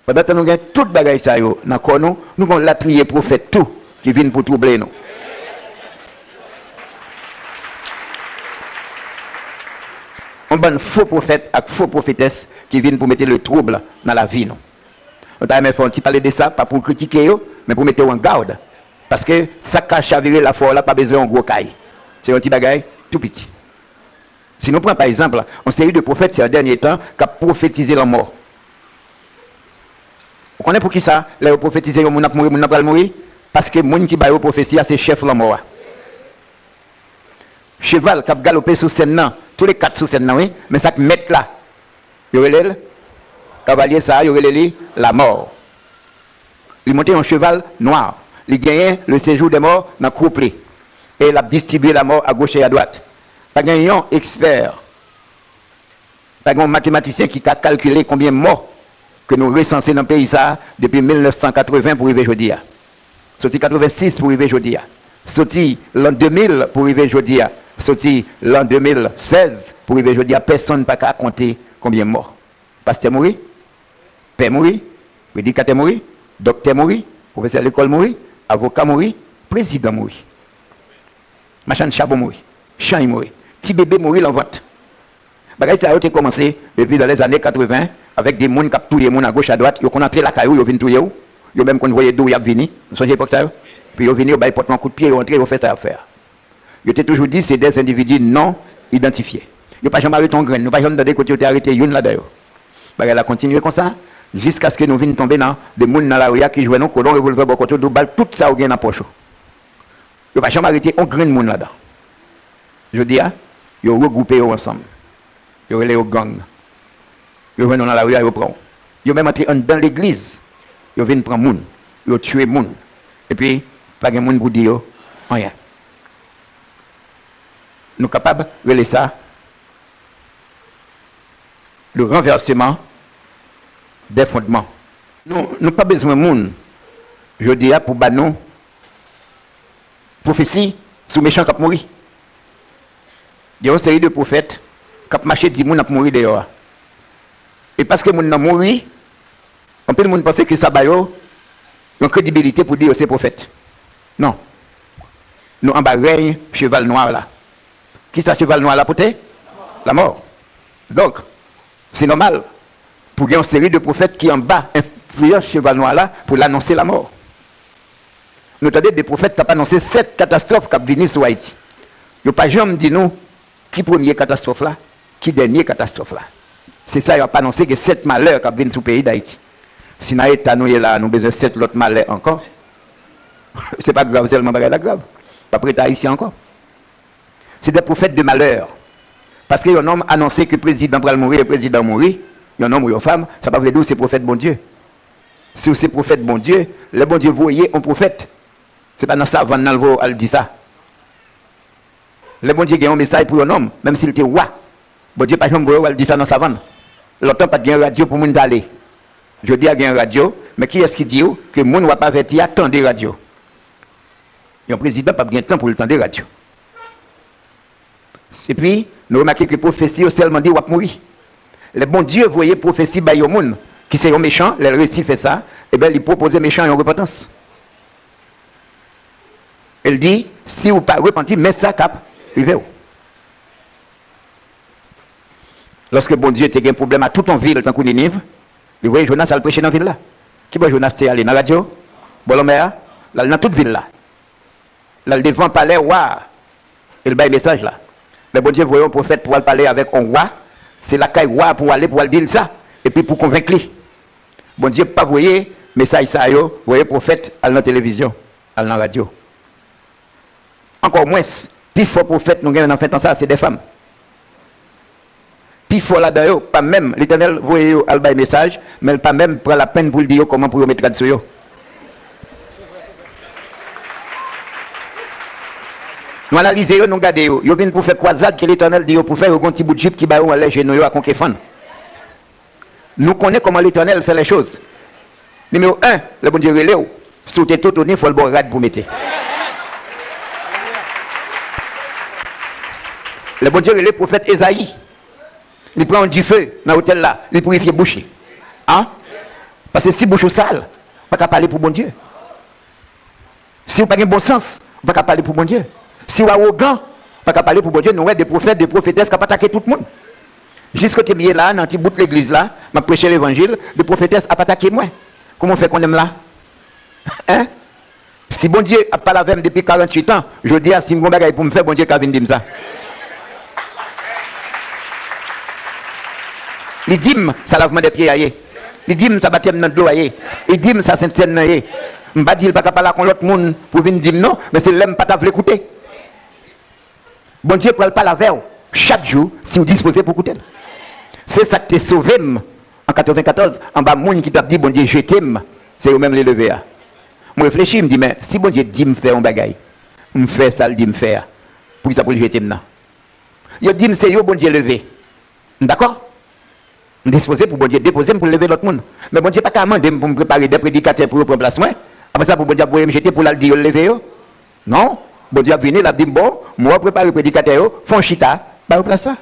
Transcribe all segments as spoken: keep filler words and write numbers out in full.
Pandan tan nou gen tout bagay sa yo nan kò nou, nou gen yon latriye pwofèt tou ki vin pou twouble nou. Yon bann fo pwofèt ak fo pwofetès ki vin pou mete le trouble nan lavi nou. Nou ta renmen fè yon ti pale de sa, pa pou kritike yo, men pou mete w an gad. Paske sa k ka chavire lafwa w la pa bezwen yon gwo kay. Se yon ti bagay tou piti. Si nou pran pa egzanp, yon seri de pwofèt se an dènye tan k ap pwofetize lanmò. Ou konnen poukisa lè yo pwofetize yon moun ap mouri, moun nan pral mouri? Paske moun ki ba yo pwofesi a se chèf lanmò a. Cheval k ap galope sou sèn nan, tou le kat sou sèn nan, wi, men sa k mèt la, yo rele l, kavalye sa a, yo rele li lamò. Li monte yon cheval nwa. Li genyen le séjour des morts nan koup li. E l ap distribye lamò agoch e adwat. Pa gen yon ekspè, pa gen yon matematisyen ki ka kalkile konbyen mò ke nou resanse nan peyi sa a depi mil nèf san katreven pou rive jodi a. Soti katrevensis pou rive jodi a. Soti lan de mil pou rive jodi a. Soti lan de mil sèz pou rive jodi a. Pèsonn pa ka konte konbyen mò. Pastè mouri, pè mouri, predikatè mouri, doktè mouri, pwofesè lekòl mouri, avoka mouri, prezidan mouri. Machann chabon mouri, chany mouri, ti bebe mouri lan vant. Bagay sa yo te kòmanse depi dan lèzane katreven, avèk de moun k ap touye moun agoch adwat, yo konn antre lakay ou, yo vin touye w, yo menm konn voye di w y ap vini, nou sonje epòk sa yo? Epi yo vini, yo bay pòt lan kout pye, yo antre, yo fè sa y ap fè a. Yo te toujou di se des individus non identifiés. Yo pa janm arete yon grenn, nou pa janm tande kote yo te arete youn ladan yo. Bagay la kontinye konsa, jiskaske nou vin tonbe nan de moun nan lari a ki jwenn yon kolon revòlvè bò kote w, di w bal tout sa w gen nan pòch ou. Yo pa janm arete yon grenn moun ladan. Jodi a, yo regwoupe yo ansanm. Yo rele yo gang. Yo jwenn ou nan lari a, yo pran w. Yo menm antre anndan legliz. Yo vin pran moun. Yo tiye moun. Epi, pa gen moun pou di yo anyen. Nou kapab rele sa le renversement des fondements. Nou, nou pa bezwen moun jodi a pou ba nou pwofesi sou mechan k ap mouri. Gen yon seri de pwofèt k ap mache di moun ap mouri deyò a. E paske moun nan mouri, anpil moun panse ke sa ba yo yon kredibilite pou di yo se pwofèt. Non. Nou anba rèy cheval nwa la. Kisa cheval nwa la pote? Lanmò. Donk, se nòmal pou gen yon seri de pwofèt ki anba enfliyans cheval nwa la pou l anonse lanmò. Nou tande de pwofèt k ap anonse sèt katastwòf k ap vini sou Ayiti. Yo pa janm di nou ki premye katastwòf la, ki dènye katastwòf la. Se sa y ap anonse, gen sèt malè k ap vin sou peyi Dayiti. Si nan eta nou ye la a, nou bezwen sèt lòt malè ankò, se pa grav sèlman, bagay la grav. P ap rete ayisyen ankò. Se de pwofèt de malè. Paske yon nonm anonse ke prezidan pral mouri e prezidan mouri, yon nonm ou yon fanm, sa pa vle di w se pwofèt Bondye. Si w se pwofèt Bondye, lè Bondye voye yon pwofèt, se pa nan savann nan l voye w al di sa. Lè Bondye gen yon mesaj pou yon nonm, menm si l te wa, Bondye pa janm voye w al di sa nan savann. Lontan pa t gen radyo pou moun tande. Jodi a gen radyo, men kiyès ki di w ke moun w ap avèti a tande radyo? Yon prezidan p ap gen tan pou l tande radyo. Epi, nou remake ke pwofesi yo sèlman di w ap mouri. Lè Bondye voye pwofesi bay yon moun ki se yon mechan, lè l resi fè sa, ebyen, li pwopoze mechan yon repantans. E l di, si w pa repanti, men sa k ap rive w. Lòske Bondye te gen pwoblèm ak tout yon vil tankou Niniv, li voye Jonas al preche nan vil la. Kibò Jonas te ale? Nan radyo? Bò lanmè a? L al nan tout vil la. L al devan palè wa a. E l bay mesaj la. Lè Bondye voye yon pwofèt pou al pale avèk yon wa, se lakay wa a pou w ale pou w al di l sa, epi pou konvenk li. Bondye pa voye mesaj sa yo, voye pwofèt al nan televizyon, al nan radyo. Ankò mwens, pi fò pwofèt nou gen nan fen tan sa a, se de fanm. Pi fò ladan yo, pa menm, Letènèl voye yo al bay mesaj, men l pa menm pran lapenn pou l di yo kòman pou yo met rad sou yo. Nou analize yo, nou gade yo. Yo vin pou fè kwazad ke Letènèl di yo pou fè, yo gen yon ti bout jip ki ba yo anlè jenou yo ak yon kefann. Nou konnen kòman Letènèl fè lèchoz. Nimewo en, lè Bondye rele w, si w te toto ni, fò l ba w rad pou mete. Lè Bondye rele pwofèt Ezayi, li pran yon dife nan otèl la, li pirifye bouch li. An? Paske si bouch ou sal, ou pa ka pale pou Bondye. Si w pa gen bon sans, ou pa ka pale pou Bondye. Si w awogan, ou pa ka pale pou Bondye. Nou wè de pwofèt, de pwofetès k ap atake tout moun. Jis kote m ye la, nan ti bout legliz la, m ap preche levanjil, de pwofetès ap atake mwen. Kòman w fè konnen m la? Hein? Si Bondye ap pale avè m depi karanntuit an, jodi a, si m gen yon bagay pou m fè, Bondye ka vin di m sa. Li di m sa lavman dè pye a ye. Li di m sa batèm nan dlo a ye. Li di m sa sentsèn nan ye. M pa di l pa ka pale ak yon lòt moun pou vin di m non, men se lè m pa ta vle koute. Bondye pral pale avè w chak jou si w dispoze pou koute l. Se sa k te sove m an katrevenkatòz anba moun ki t ap di Bondye jete m, se yo menm li leve a. M reflechi, m di, men si Bondye di m fè yon bagay, m fè sa l di m fè a, poukisa pou l jete m nan? Yo di m se yo Bondye leve. M dakò. M dispoze pou Bondye depoze m pou l leve lòt moun. Men Bondye pa ka mande m pou m prepare de predikatè pou yo pran plas mwen. Apre sa, pou Bondye ap voye m jete pou l al di yo l leve yo. Non. Bondye ap vini, l ap di m, bon, m wè w prepare predikatè yo, fè yon chita, ba yo plas la.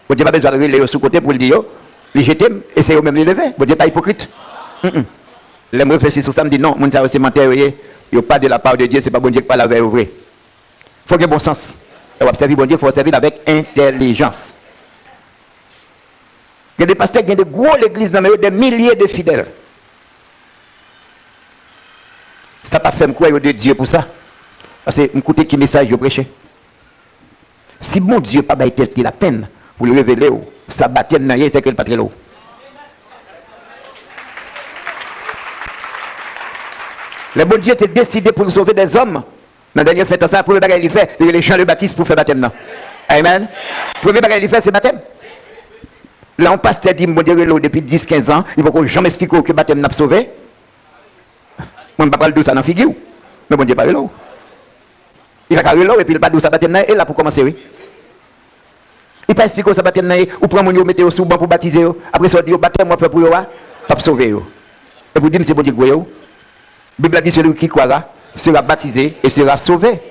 Bondye pa bezwen al rele yo sou kote pou l di yo, li jete m, e se yo menm li leve. Bondye pa ipokrit. Mm, mm. Lè m reflechi sou sa, m di, non, moun sa yo se mantè yo ye. Yo pa de la part de Dieu, se pa Bondye k pale avè yo vre. Fò w gen bon sans. Lè w ap sèvi Bondye, fò w sèvi l avèk entèlijans. Gen de pastè, gen de gwo legliz nan men yo, de milye de fidèl. Sa pa fè m kwè yo de Dye pou sa. Paske m koute ki mesaj yo preche. Si Bondye pa bay tèt li lapenn pou l revele w sa batèm nan ye, se ke l pa t rele w. Lè Bondye te deside pou l sove dèzòm, nan dènye fen tan sa, premye bagay li fè, li rele Jan le Batis pou fè batèm nan. Amen. Premye bagay li fè, se batèm. Lè yon pastè di m Bondye rele w depi dis, kenz an, li poko janm eksplike w ke batèm nan ap sove, mwen m pa pral di w sa nan figi w. Men Bondye pa rele w. Li pa ka rele w epi l pa di w sa batèm nan ye, e la pou kòmanse wi. Li pa eksplike w sa batèm nan ye, ou pran moun yo mete yo sou ban pou batize yo, apre sa w di yo batèm w ap fè pou yo a, p ap sove yo. Epi w di m se Bondye k voye w. Bib la di celui qui croira sera baptisé et sera sauvé.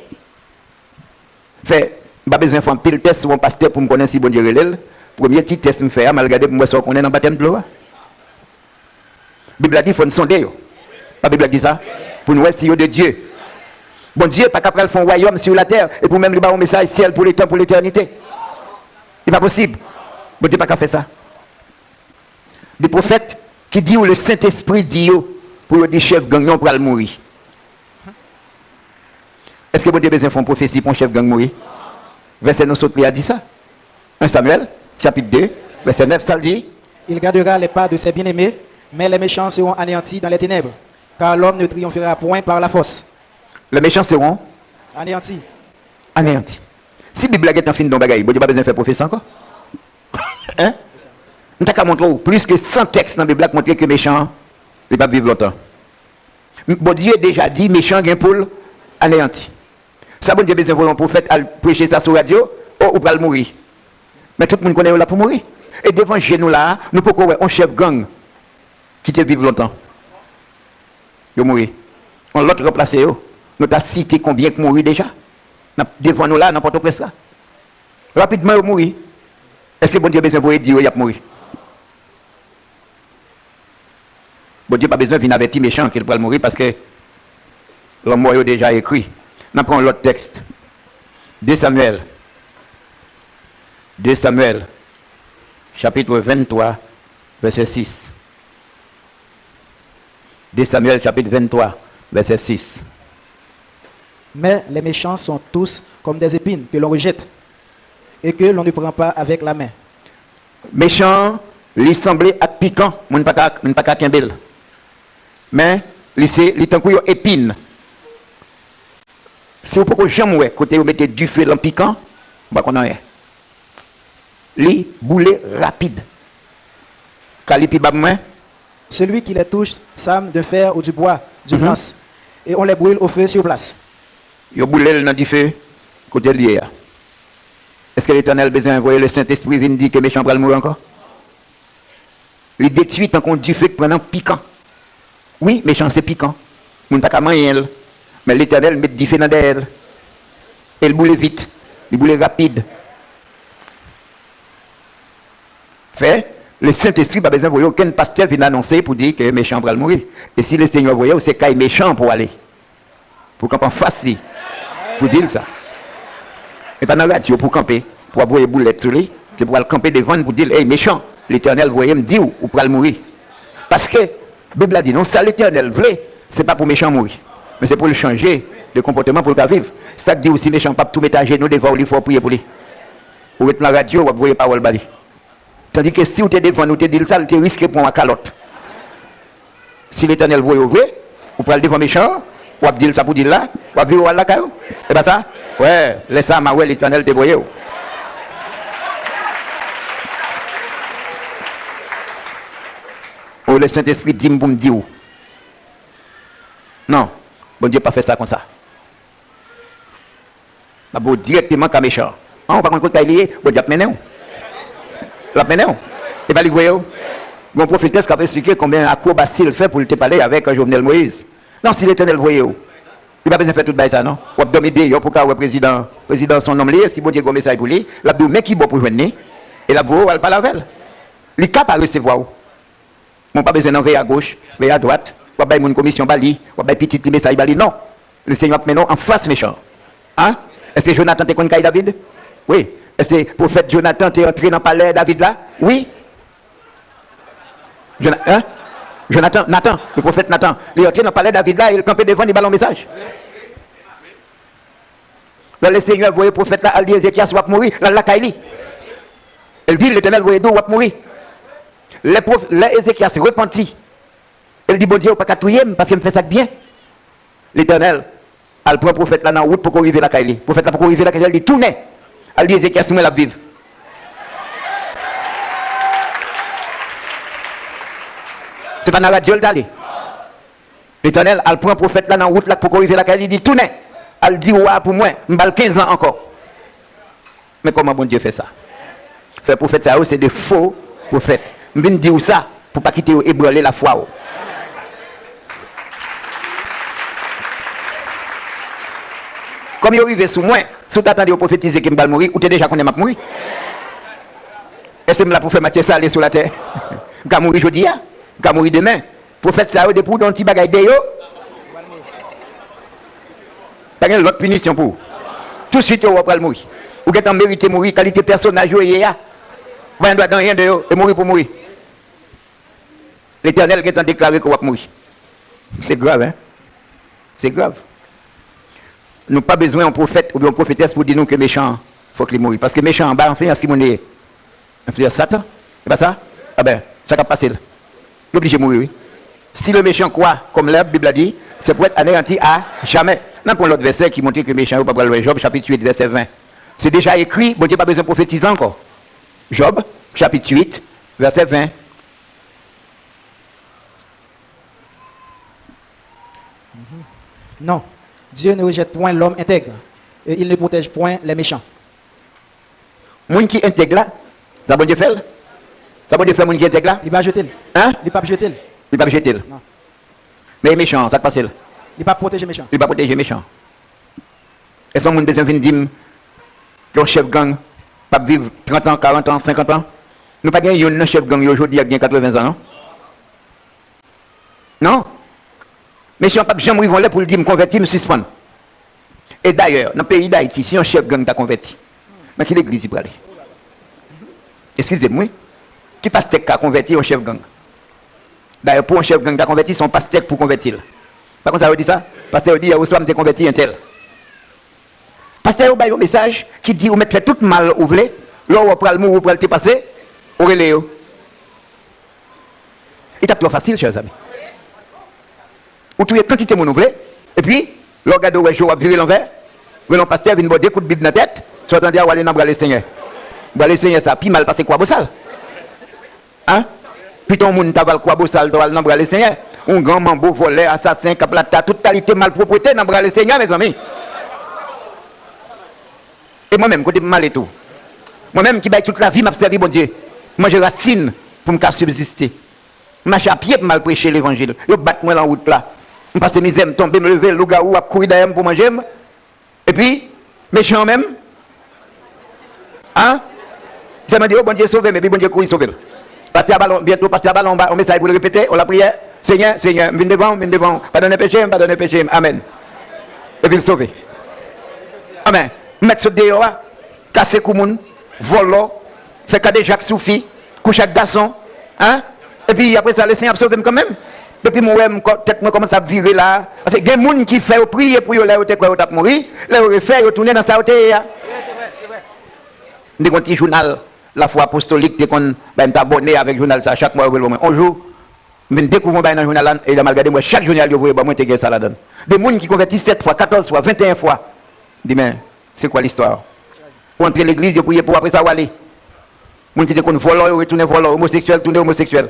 Fè, m pa bezwen fè anpil tès sou yon pastè pou m konnen si Bondye rele l. Premye ti tès m fè a, m al gade pou m wè sa w konnen nan batèm dlo a. Bib la di fò n sonde yo. Pa Bib la k di sa? Pou n wè si yo de Dye. Bondye pa ka pral fè yon wayòm sou latè epi w menm li ba w yon mesaj syèl pou letan, pou letènite. Li pa posib. Bondye pa ka fè sa. De pwofèt ki di w le Sentespri di yo pou yo di chèf gang yo pral mouri. Èske Bondye bezwen fè yon pwofesi pou yon chèf gang mouri? Vèsè nou sot li a di sa. En Samyèl, chapit de, vèsè nèf, sa l di? Il gardera les pas de ses bien-aimés, mais les méchants seront anéantis dans les ténèbres, car l'homme ne triomphera point par la force. Les méchants seront anéantis. Anéantis. Si Bib la gentan fin di yon bagay, Bondye pa bezwen fè pwofesi ankò. Hein? M ta ka montre w plis ke san tèks nan Bib la k montre ke mechan an, li p ap viv lontan. Bondye deja di mechan gen pou l aneyanti. Sa Bondye bezwen voye yon pwofèt al preche sa sou radyo? O, ou pral mouri. Men tout moun konnen yo la pou mouri. E devan je nou la a, nou poko wè yon chèf gang ki te viv lontan. Yo mouri. Yon lòt ranplase yo. Nou ta site konbyen k mouri deja. Nan, devan nou la, nan Pòtoprens la. Rapidman, yo mouri. Èske Bondye bezwen voye di yo y ap mouri? Bondye pa bezwen vin avèti mechan ke l pral mouri, paske lanmò yo deja ekri. N ap pran yon lòt tèks. De Samyèl. De Samyèl, chapit venntwa, vèsè sis. De Samyèl, chapit venntwa, vèsè sis. Mais les méchants sont tous comme des épines que l'on rejette et que l'on ne prend pas avec la main. Mechan an, li sanble ak pikan, moun pa ka, moun pa ka kenbe l. Men, li se, li tankou yon epin. Si w poko janm wè kote yo mete dife lan pikan, ou pa konn anyen. Li boule rapid. Ka li pi ba mwen. Celui qui les touche s'arme de fer ou du bois, du Mhm. lance, et on les brûle au feu sur place. Yo boule l nan dife kote l ye a. Èske Letènèl bezwen voye Lesentespri vin di ke mechan pral mouri ankò? Li detwi tankou yon dife k pran nan pikan. Wi, mechan se pikan. Moun pa ka manyen l. Men Letènèl met dife nan dèyè l. E l boule vit. Li boule rapid. Fè, Lesentespri pa bezwen voye okenn pastè vin anonse pou di ke mechan an pral mouri. E si Lesenyè voye w, se kay mechan an pou w ale. Pou w kanpe anfas li. Pou di l sa. E pa nan radyo pou w kanpe, pou w ap voye boulèt sou li. Se pou w al kanpe devan l pou di l, "Ey, mechan, Letènèl voye m di w, ou pral mouri." Paske Bib la di nou, sa Letènèl vle, se pa pou mechan mouri. Men se pou l chanje de konpòteman pou l ka viv. Sa k di w si mechan p ap tou met ajenou devan w, li fè w priye pou li? Ou ret nan radyo, w ap voye pawòl ba li. Tandike si w te devan l, ou te di l sa, l te riske pran w a kalòt. Si Letènèl voye w vre, ou pral devan mechan an, w ap di l sa pou di l la, w ap vire w al lakay ou. E pa sa? Wè, lè sa a, m a wè Letènèl te voye w. O, Lesentespri di m pou m di w. Non, Bondye pa fè sa konsa. M ap voye w dirèkteman ka mechan an. An, ou pa konn kot kay li ye? Bondye ap mennen w. L ap mennen w. E pa li k voye w. Gon pwofetès k ap esplike konbyen akwobasi l fè pou l te pale avèk Jovenel Moïse. Non, si Letènèl voye w, li pa bezwen fè tout bagay sa non. W ap dòmi deyò pou w ka wè prezidan. Prezidan se yon nonm li ye, si Bondye gen yon mesaj pou li, l ap di w men ki bò pou jwenn li, e l ap voye w al pale avè l. Li ka pa resevwa w. Men w pa bezwen nan veye agoch, veye adwat, w ap bay moun komisyon ba li, w ap bay pitit li mesaj ba li, non. Lesenyè ap mennen w anfas mechan an. Èske Jonatan te konn kay David? Wi. Èske pwofèt Jonatan te antre nan palè David la? Wi. Jona-, en? Jonatan, Natan, le pwofèt Natan, li antre nan palè David la e l kanpe devan, li ba l yon mesaj. Lè Lesenyè voye pwofèt la al di Ezekyas, "W ap mouri," l al lakay li. E l di, "Letènèl voye di w, w ap mouri." Lè pwof-, lè Ezekyas repanti, e l di, "Bondye, ou pa ka touye m paske m fè sa k byen." Letènèl al pran pwofèt la nan wout poko rive lakay li. Pwofèt la poko rive lakay li, li tounen al di Ezekyas, "Mwen l ap viv." Se pa nan radyo l t ale. Letènèl al pran pwofèt la nan wout la k poko rive lakay li, li di, "Tounen, al di wa a pou mwen, m ba l kenz an ankò." Men kòman Bondye fè sa? Fè pwofèt sa yo se de fo pwofèt. M vin di w sa pou pa kite yo ebranle lafwa w. Kòm yo rive sou mwen, si w ta tande yo pwofetize ke m pral mouri, ou te deja konnen m ap mouri. Èske m la pou fè matyè sale sou latè? M ka mouri jodi a, m ka mouri demen. Pwofèt sa yo, depi w gen yon ti bagay de yo, pa gen lòt pinisyon pou ou. Tousuit yo wè w pral mouri. Ou gentan merite mouri, kalite pèsonaj yo ye a. Ou pa gen dwa gen anyen de yo, e mouri pou mouri. Letènèl gentan deklare ke w ap mouri. Se grav, en? Se grav. Nou pa bezwen yon pwofèt oubyen yon pwofetès pou di nou ke mechan an, fòk li mouri. Paske mechan an, anba enfliyans ki moun li ye? Enfliyans Satan. E pa sa? Enben, sa k ap pase l? Li oblije mouri, wi. Si le méchant croît comme l'herbe, Bib la di, se pour être anéanti à jamais. N ap pran lòt vèsè ki montre ke mechan yo pa pral lwen. Jòb chapit uit, vèsè ven. Se deja ekri, Bondye pa bezwen pwofetize ankò. Jòb, chapit uit, vèsè ven. Non, Dieu ne rejette point l'homme intègre, et il ne protège point les méchants. Moun ki entèg la, sa Bondye fè l? Sa Bondye fè moun ki entèg la? Li pa jete l. Hein? Li p ap jete l. Li p ap jete l. Non. Men mechan an, sa k pase l? Li p ap pwoteje mechan. Li pa pwoteje mechan. Èske yon moun bezwen vin di m ke yon chèf gang p ap viv trant an, karant an, senkant an? Nou pa gen youn nan chèf gang yo jodi a k gen katreven zan, non? Non. Mesye an p ap janm rive yon lè pou l di, "M konvèti, m sispann." E dayè, nan peyi Dayiti, si yon chèf gang ta konvèti, nan ki legliz li prale? Eskize m, wi. Ki pastè k ka konvèti yon chèf gang? Dayè, pou yon chèf gang ta konvèti, se yon pastè k pou konvèti l. Pa konsa yo di sa? Pastè yo di, "Yè oswa, m te konvèti entèl." Pastè yo bay yon mesaj ki di ou mèt fè tout mal ou vle, lè w wè w pral mouri, ou pral trepase, ou rele yo. Li t ap twò fasil, chè zanmi. Ou touye kantite moun ou vle, epi, lè w gade w wè je w ap vire lanvè, rele yon pastè vin ba w de kout Bib nan tèt, sa w tande a, w ale nan bra Lesenyè. Bra Lesenyè sa pi mal pase kwa bosal. Hein? Pito yon moun ta va al kwa bosal, ta al nan bra Lesenyè. Yon gran manbo, vòlè, asasen, k ap lata, tout kalite malpwòpte nan bra Lesenyè, mezanmi. E mwen menm, kote m ale tou? Mwen menm ki bay tout lavi m ap sèvi Bondye. M manje rasin pou m ka sibziste. M mache a pye pou m al preche levanjil. Yo bat mwen lan wout la. M pase mizè, m tonbe, m leve, lougawou ap kouri dèyè m pou manje m. Epi, mechan an menm? Hein? Sèlman di, "O, Bondye sove m," epi Bondye kouri sove l. Pastè a ba l, byento, pastè a ba l yon ba-, yon mesaj pou l repete, yon lapriyè. Senyè, Senyè, m vin devan w, m vin devan w. Padone peche m, padone peche m. Amèn. Epi l sove. Amèn. M mèt sot deyò a, kase kou moun, vòlò, fè kadejak sou fi, kouche ak gason, en? Epi apre sa, Lesenyè ap sove m kanmenm. Depi m wè m kò, tèt mwen kòmanse ap vire la a. Paske gen moun ki fè yo priye pou yo lè yo te kwè yo t ap mouri, lè yo refè, yo tounen nan sa yo te ye a. M te gen yon ti jounal Lafwa Apostolik te konn bay m, t abòne avèk jounal sa, chak mwa yo voye l ban mwen. On jou, m vin dekouvri yon bagay nan jounal la, e lè m al gade, m wè chak jounal yo voye ban mwen te gen sa ladan l. De moun ki konvèti sèt fwa, katòz fwa, venteyen fwa. M di, men, c'est quoi l'histoire? Ou antre legliz, yo priye pou w, apre sa, ou ale. Moun ki te konn vòlò, yo retounen vòlò, omoseksyèl, tounen omoseksyèl.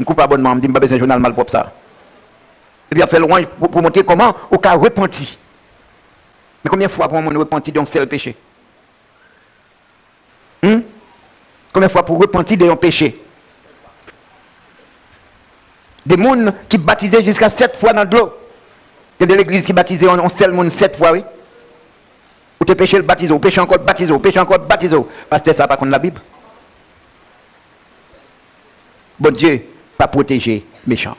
M koupe abònman an, m di, m pa bezwen jounal malpwòp sa. Epi y ap fè lwanj pou, pou montre kòman ou ka repanti. Men konbyen fwa pou yon moun repanti de yon sèl peche? Hmm? Konbyen fwa pou repanti de yon peche? De moun ki batize jiska sèt fwa nan dlo. Gen de legliz ki batize yon, yon sèl moun sèt fwa, wi. Ou te peche, l batize w, ou peche ankò, l batize w, ou peche ankò, l batize w. Pastè sa a pa konn Labib. Bondye pa pwoteje mechan.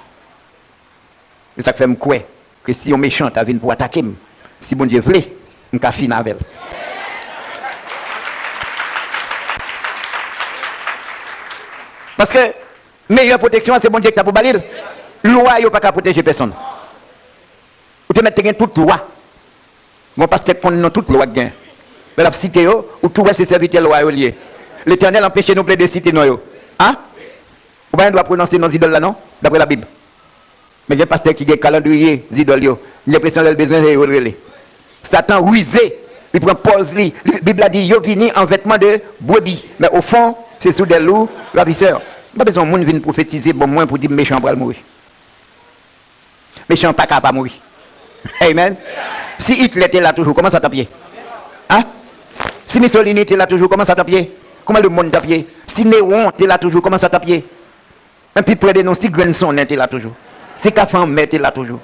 Se sa k fè m kwè ke si yon mechan ta vin pou atake m, si Bondye vle, m ka fin avè l. Paske meyè pwoteksyon an, se Bondye ki ta pou ba li l. Lwa yo pa ka pwoteje pèsonn. Ou te mèt te gen tout lwa. Gon pastè k konn non tout lwa k gen. Lè l ap site yo, ou tou wè se sèvitè lwa yo l ye. Letènèl anpeche nou plede site non yo. A? Ou pa gen dwa pwononse non zidòl la non, daprè Labib. Men gen pastè ki gen kalandriye zidòl yo. M gen enpresyon lè l bezwen rele yo, l rele. Satan rize, li pran pòz li. Li, Bib la di, yo vini an vètman de brebi, men ofon, se soudè lou, ravisè. M pa bezwen yon moun vin pwofetize ban mwen pou di m mechan an pral mouri. Mechan an pa ka pa mouri. Amen. Si Hitler te la toujou, kòman sa t ap ye? A? Si Mussolini te la toujou, kòman sa t ap ye? Kòman lemonn t ap ye? Si Néron te la toujou, kòman sa t ap ye? Men pi pre de nou, si grenn sonnen te la toujou, si kafe anmè te la toujou,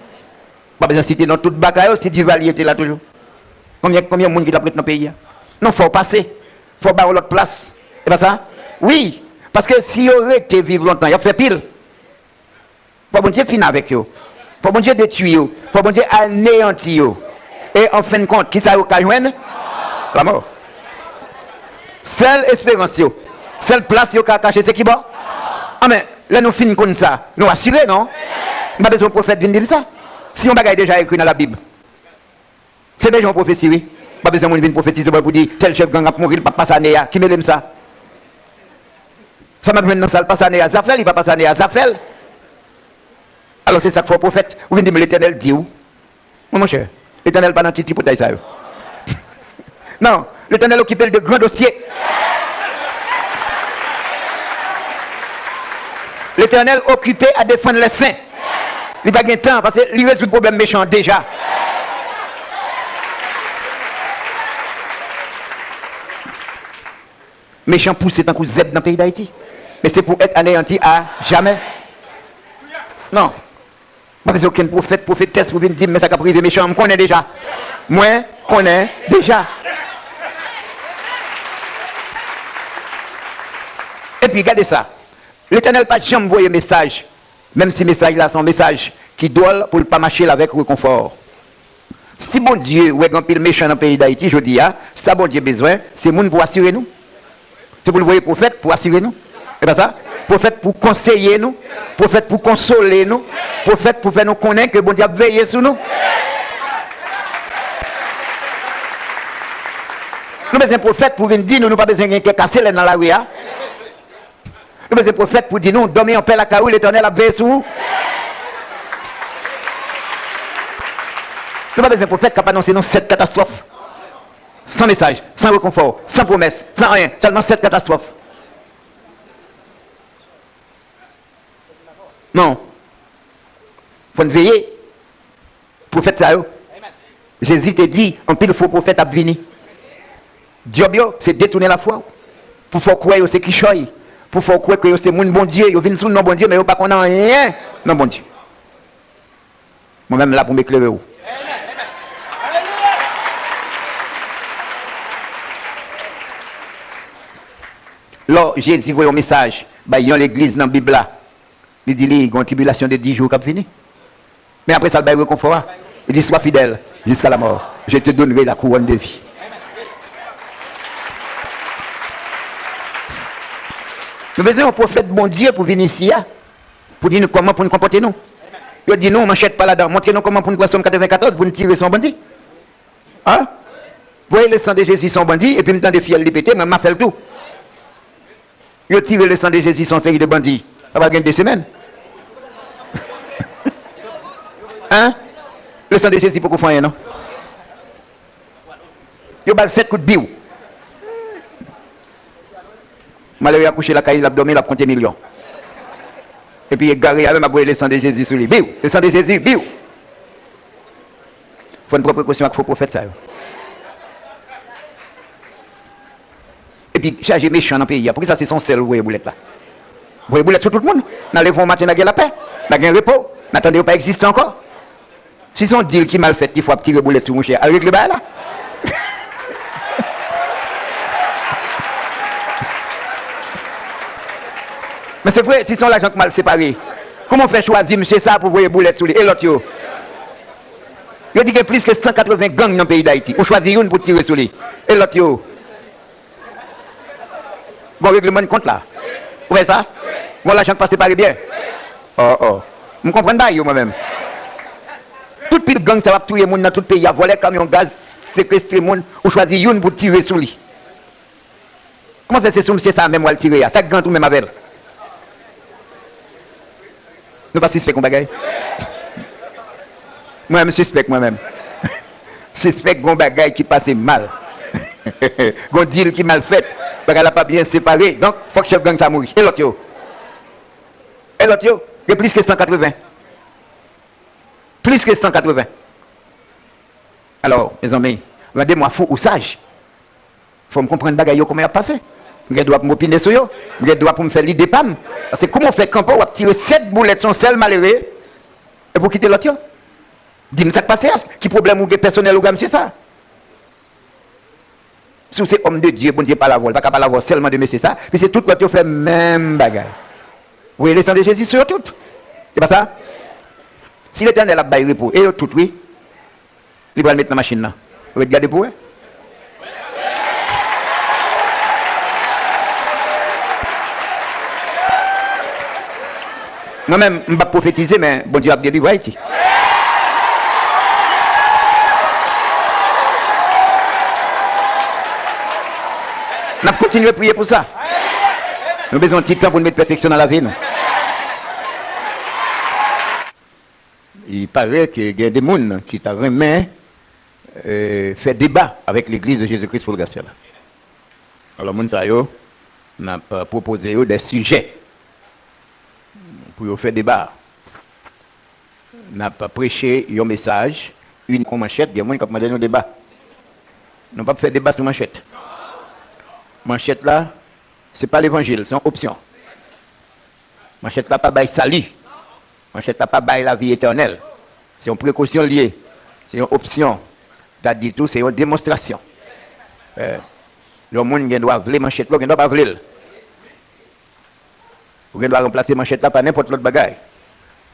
pa bezwen site non tout bagay yo, si Duvalier te la toujou, konbyen, konbyen moun ki t ap ret nan peyi a? Non, fò w pase, fò w ba yo lòt plas. E pa sa? Wi, paske si yo rete viv lontan, y ap fè pil. Fò Bondye fin avèk yo. Fò Bondye detwi yo. Fò Bondye aneyanti yo. E an fen de kont, kisa yo ka jwenn? Lanmò. Sèl esperans yo, sèl plas yo ka kache, se ki bò? Anben, lè nou fin konn sa, nou asire, non? M pa bezwen yon pwofèt vin di m sa. Si yon bagay deja ekri nan Labib, se deja yon pwofesi, wi. Pa bezwen moun vin pwofetize bò pou di tèl chèf gang ap mouri, li p ap pase ane a. Ki mele m sa? Sa m ap jwenn nan sa l pase ane a, zafè l, li pa pase ane a, zafè l. Alò, se sa k fè w pwofèt, ou vin di m Letènèl di w. Mwen, monchè, Letènèl pa nan ti tripotay sa yo. Non, Letènèl okipe l de gran dosye. Letènèl okipe a defann lè sen. Li pa gen tan, paske li rezoud pwoblèm mechan an deja. Mechan pouse tankou zèb nan peyi Dayiti. Men se pou èt aneyanti a jamè. Non. M pa bezwen okenn pwofèt, pwofetès pou vin di m men sa k ap rive mechan an. M konnen deja. Mwen konnen deja. Epi, gade sa. Letènèl pa janm voye mesaj, menm si mesaj la se yon mesaj ki dwòl, pou l pa mache l avèk rekonfò. Si Bondye wè gen anpil mechan nan peyi Dayiti jodi a, sa Bondye bezwen, se moun pou asire nou. Se pou l voye pwofèt pou asire nou. E pa sa? Pwofèt pou konseye nou, pwofèt pou konsole nou, pwofèt pou fè nou konnen ke Bondye ap veye sou nou. Nou bezwen pwofèt pou vin di nou, nou pa bezwen gen kè kase lè n nan lari a. Nou bezwen pwofèt pou di nou, dòmi anpè lakay ou, Letènèl ap veye sou ou. Nou pa bezwen pwofèt k ap anonse nou sèt katastwòf. San mesaj, san rekonfò, san pwomès, san anyen, sèlman sèt katastwòf. Non. Fò n veye. Pwofèt sa yo. Jezi te di, anpil fo pwofèt ap vini. Djòb yo, se detounen lafwa w. Pou fè w kwè yo se kichòy. Pou fè w kwè ke yo se moun Bondye, yo vin sou non Bondye, men yo pa konn anyen nan Bondye. Mwen menm la pou m eklere w. Lò Jezi voye yon mesaj, Bay yon legliz nan Bib la, li di li gen yon tribilasyon de dis jou k ap vini. Men apre sa, l bay rekonfò a. Li di, sois fidèle jusqu'à la mort, je te donnerai la couronne de vie. Nou bezwen yon pwofèt Bondye pou vin isi a, pou di nou kòman pou n konpòte nou. Yo di nou, manchèt pa ladan, montre nou kòman pou n pran Sòm katrevenkatòz pou n tire sou yon bandi. Hein? Voye le sang de Jésus sou yon bandi, epi m tande fyèl li pete, mwen, m a fè l tou. Yo tire le sang de Jésus sou yon seri de bandi. Sa pral gen de semèn. Hein? Le sang de Jésus poko fè anyen, non. Yo ba l sèt kout biw. Malere a kouche lakay li, l ap dòmi, l ap konte milyon. Epi egare a menm ap voye le sang de Jésus sou li. Biw! Le sang de Jésus, biw! Fò n pran prekosyon ak fo pwofèt sa yo. Epi chaje mechan nan peyi a. Poukisa se son sèl ou voye boulèt la? Voye boulèt sou tout moun. N a leve yon maten, n a gen lapè. N a gen repo. N a tande yo pa egziste ankò. Si se yon dil ki mal fèt ki fè w ap tire boulèt sou mouche, al regle bagay la. Men se vre, si se yon lajan k mal separe, kòman w fè chwazi misye sa pou voye boulèt sou li? E lòt yo? Yo di gen plis ke san katreven gang nan peyi Dayiti. Ou chwazi youn pou tire sou li. E lòt yo? Gon regleman de kont la. Ou wè sa? Gon lajan k pa separe byen. Oh, oh. M konprann bagay yo, mwen menm. Tout pil gang sa yo ap touye moun nan tout peyi a, vòlè kamyon gaz, sekestre moun, ou chwazi youn pou tire sou li. Kòman fè se sou misye sa menm w al tire a? Sa k gen ant ou menm avè l? Nou pa sispèk yon bagay? Mwen, m sispèk mwen menm. Sispèk gon bagay ki pase mal. Gon dil ki mal fèt. Bagay la pa byen separe. Donk, fòk chèf gang sa mouri. E lòt yo? E lòt yo? Gen plis ke san katreven. Plis ke san katreven. Alò, mezanmi, randez-moi fou ou sage. Fò m konprann bagay yo kòman y ap pase. M gen dwa pou m opine sou yo. M gen dwa pou m fè lide pa m. Paske kòman w fè kanpe, w ap tire sèt boulèt sou yon sèl malere, epi w kite lòt yo? Di m sa k pase a, ki pwoblèm ou gen pèsonèl ou gen a mesye sa? Si w se òm de Dye, Bondye pale avè w, li pa ka pale avè w sèlman de mesye sa, piske tout lòt yo fè menm bagay. Voye le sang de Jésus sou yo tout. Se pa sa? Si Letènèl ap bay repo, e yo tout, wi, li pral met nan machin nan. Ret gade pou w wè. Mwen menm, m p ap pwofetize, men Bondye ap delivre Ayiti. N ap kontinye priye pou sa. Nou bezwen yon ti tan pou n met pèfeksyon nan lavi nou. Il paraît que gen de moun ki ta renmen, euh, fè deba avèk Legliz de Jezi Kris pou l Gasyèl la. Alò, moun sa yo, n ap pwopoze yo de sijè pou yo fè deba a. N ap preche yon mesaj, ini kon manchèt, gen moun k ap mande nou deba. Nou p ap fè deba sou manchèt. Manchèt la, se pa levanjil, se yon opsyon. Manchèt la pa bay sali. Manchèt la pa bay lavi etènèl. Se yon prekosyon l ye. Se yon opsyon. Ta di tou, se yon demonstrasyon. Eh, yon moun gen dwa vle manchèt la, ou gen dwa pa vle l. Ou gen dwa ranplase manchèt la pa nenpòt lòt bagay.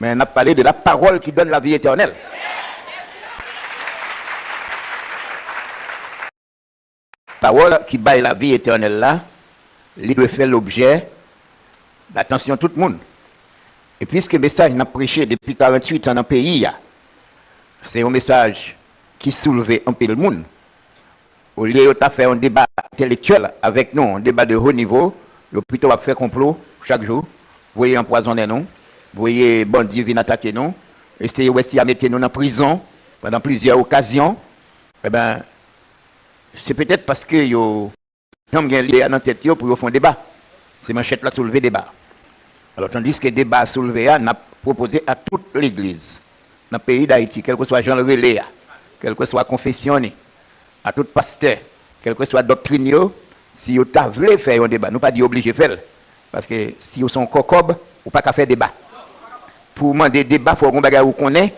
Men n ap pale de la parole qui donne la vie éternelle. Pawòl ki bay lavi etènèl la, li dwe fè lobjè datansyon tout moun. E piske mesaj n ap preche depi karanntuit an nan peyi a, se yon mesaj ki soulve anpil moun, olye yo ta fè yon deba entèlektyèl avèk nou, yon deba de ho nivo, yo pito ap fè konplo chak jou, voye anpwazonnen nou, voye bandi vin atake nou, eseye wè si y a mete nou nan prizon pandan plizyè okazyon. Eben, se petèt paske yo janm gen lide a nan tèt yo pou yo fè yon deba. Se manchèt la k soulve deba a. Alò, tandiske deba a soulve a, n ap pwopoze a tout legliz nan peyi Dayiti, kèlkeswa jan l rele a, kèlkeswa konfesyon ni, a tout pastè, kèlkeswa doktrin yo, si yo ta vle fè yon deba, nou pa di yo oblije fè l, paske si w se yon kòkòb, ou pa ka fè deba. Pou w mande deba, fò w gen yon bagay ou konnen.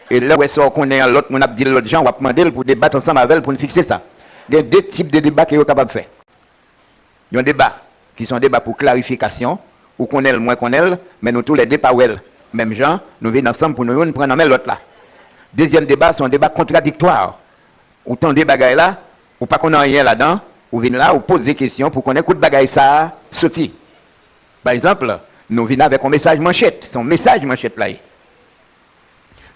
E lè w wè sa w konnen an, lòt moun ap di l lòt jan, w ap mande l pou debat ansanm avè l pou n fikse sa. Gen de tip de deba ke yo kapab fè. Yon deba ki se yon deba pou klarifikasyon. Ou konnen l, mwen konnen l, men nou toulède pa wè l menm jan, nou vin ansanm pou nou youn pran nan men lòt la. Dezyèm deba, se yon deba kontradiktwa. Ou tande bagay la, ou pa konn anyen ladan, ou vin la, ou poze kesyon pou konnen kote bagay sa a soti. Pa egzanp, nou vin avèk yon mesaj manchèt, se yon mesaj manchèt la ye.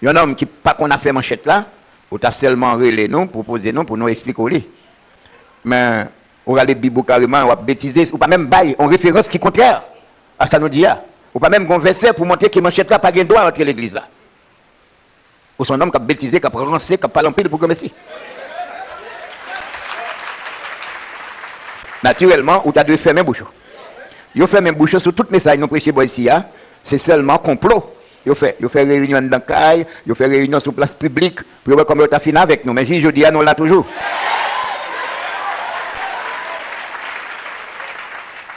Yon nonm ki pa konn afè manchèt la, ou ta sèlman rele nou, pwopoze nou pou nou eksplike w li. Men, ou rale Bib ou kareman, w ap betize, ou pa menm bay yon referans ki kontrè a sa nou di a. Ou pa menm gen yon vèsè pou montre ke manchèt la pa gen dwa antre legliz la. Ou se yon nonm k ap betize, k ap ranse, k ap pale anpil pou granmesi. Natirèlman, ou ta dwe fèmen bouch ou. Yo fèmen bouch yo sou tout mesaj nou preche bò isi a, se sèlman konplo yo fè. Yo fè reyinyon anndan kay, yo fè reyinyon sou plas piblik, pou yo wè kòman yo ta fini avèk nou. Men jis jodi a, nou la toujou.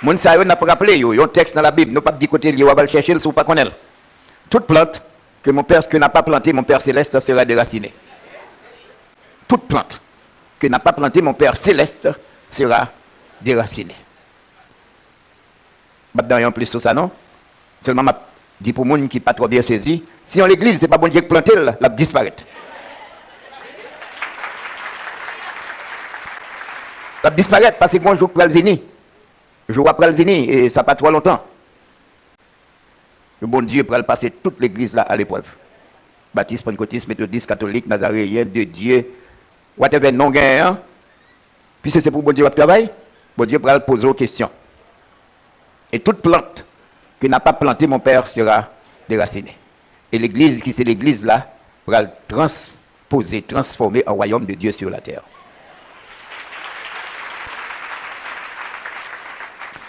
Moun sa yo, n ap raple yo, yon tèks nan Labib, nou p ap di kote l ye, w ap al chèche l si w pa konnen l. Toute plante que mon Père, que n'a pas planté mon Père céleste sera déracinée. Toute plante que n'a pas planté mon Père céleste sera déracinée. M ap di anyen plis sou sa non. Sèlman m ap di pou moun ki pa twò byen sezi, si yon legliz se pa Bondye k plante l, l ap disparèt. L ap disparèt paske gon jou k pral vini. Jou a pral vini e sa pa twò lontan. Bondye pral pase tout legliz la a leprèv. Batis, pannkotis, metodis, katolik, nazareyen, de Dye, whatever non w genyen an, piske se pou Bondye w ap travay, Bondye pral poze w kesyon. Et toute plante que n'a pas planté mon Père sera déracinée. E legliz ki se legliz la pral transpoze, transfòme an wayòm de Dye sur la tè.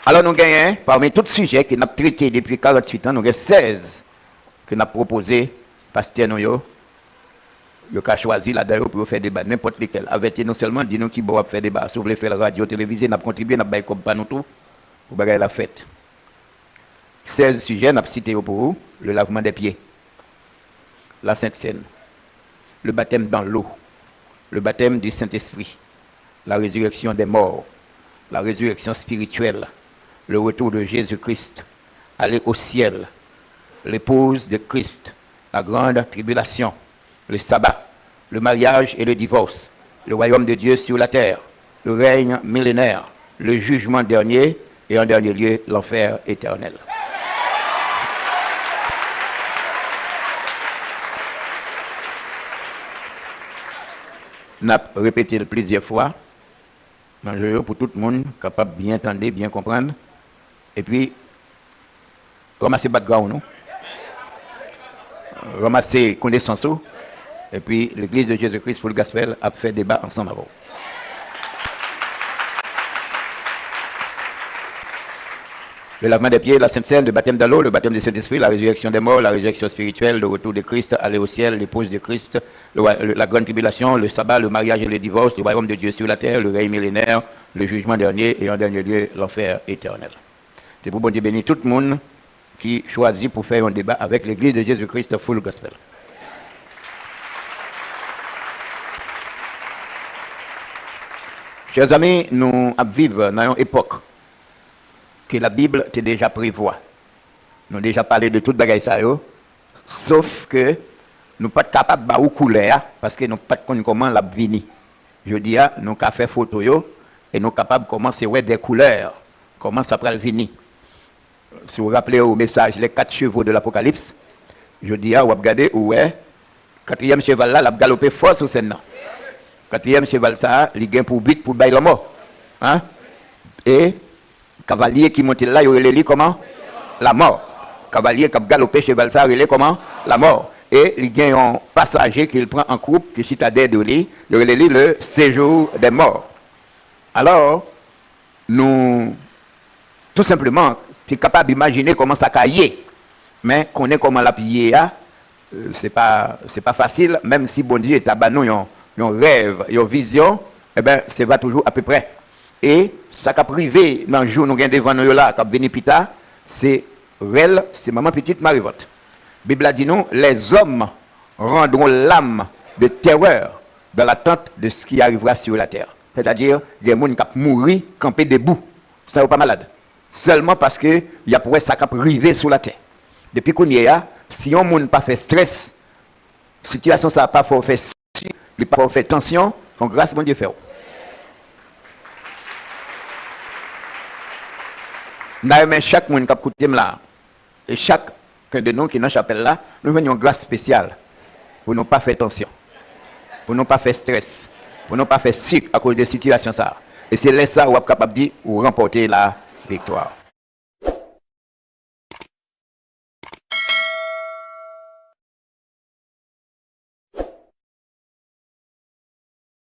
Alò nou genyen, pami tout sijè ke n ap trete depi karanntuit an, nou gen sèz ke n ap pwopoze pastè nou yo, yo ka chwazi ladan yo pou yo fè deba, nenpòt lekèl. Avèti nou sèlman, di nou ki bò w ap fè deba. Si w vle fè l radyo, televize, n ap kontribye, n ap bay kòb pa nou tou pou bagay la fèt. Sèz sijè, n ap site yo pou ou, le lavement des pieds, la Sainte Seine, le baptême dans l'eau, le baptême du Saint-Esprit, la résurrection des morts, la résurrection spirituelle, le retour de Jésus-Christ, aller au ciel, l'épouse de Christ, la grande tribulation, le sabbat, le mariage et le divorce, le royaume de Dieu sur la terre, le règne millénaire, le jugement dernier et en dernier lieu, l'enfer éternel. N ap repete l plizyè fwa nan je yo pou tout moun kapab byen tande, byen konprann. Epi, ranmase background ou, ranmase konesans ou, epi Legliz de Jezi Kris pou l Gaspèl ap fè deba ansanm avè w. Le lavement des pieds, la Sainte Seine, le baptême dans l'eau, le baptême du Saint-Esprit, la résurrection des morts, la résurrection spirituelle, le retour de Christ, aller au ciel, l'épouse de Christ, le wa-, le, la grande tribulation, le sabbat, le mariage et le divorce, le royaume de Dieu sur la terre, le règne millénaire, le jugement dernier et en dernier lieu, l'enfer éternel. Se pou Bondye beni tout moun ki chwazi pou fè yon deba avèk Legliz de Jezi Kris Full Gospel. Chè zanmi, nou ap viv nan yon epòk ke Labib te deja prevwa. Nou deja pale de tout bagay sa yo, sof ke nou pa t kapab ba ou koulè a, paske nou pa t konn kòman l ap vini. Jodi a, nou ka fè foto yo, e nou kapab kòmanse wè de koulè, kòman sa pral vini. Si w raple w mesaj Les Quatre Chevaux de l'Apocalypse, jodi a, w ap gade, ou wè, katriyèm cheval la, l ap galope fò sou sèn nan. Katriyèm cheval sa a, li gen pou but pou bay lanmò. Hein? E kavalye ki monte l la, yo rele li kòman? Lamò. Kavalye k ap galope cheval sa a rele kòman? Lamò. E li gen yon pasaje ke l pran an kwoup, ki chita dèyè do li, yo rele li le séjour des morts. Alò, nou tou senpleman te kapab imajine kòman sa ka ye. Men konnen kòman l ap ye a, se pa, se pa fasil, menm si Bondye ta ba nou yon, yon rèv, yon vizyon, enben, se va toujou apeprè. E sa k ap rive nan jou nou gen devan nou yo la, k ap vini pita, se rèl, se manman pitit marevòt. Bib la di nou, les hommes rendront l'âme de terreur dans l'attente de ce qui arrivera sur la terre. Sètadi, gen moun k ap mouri kanpe debou, san yo pa malad. sèlman paske y ap wè sa k ap rive sou latè. Depi kounye a, si yon moun pa fè strès, sitiyasyon sa a pa fè w fè sik, li pa fè w fè tansyon, se yon gras Bondye fè w. M ta renmen chak moun k ap koute m la, e chak ken de nou ki nan chapèl la, nou jwenn yon gras espesyal pou nou pa fè tansyon, pou nou pa fè strès, pou nou pa fè sik akoz de sitiyasyon sa a. E se lè sa a w ap kapab di ou ranpòte la viktwa.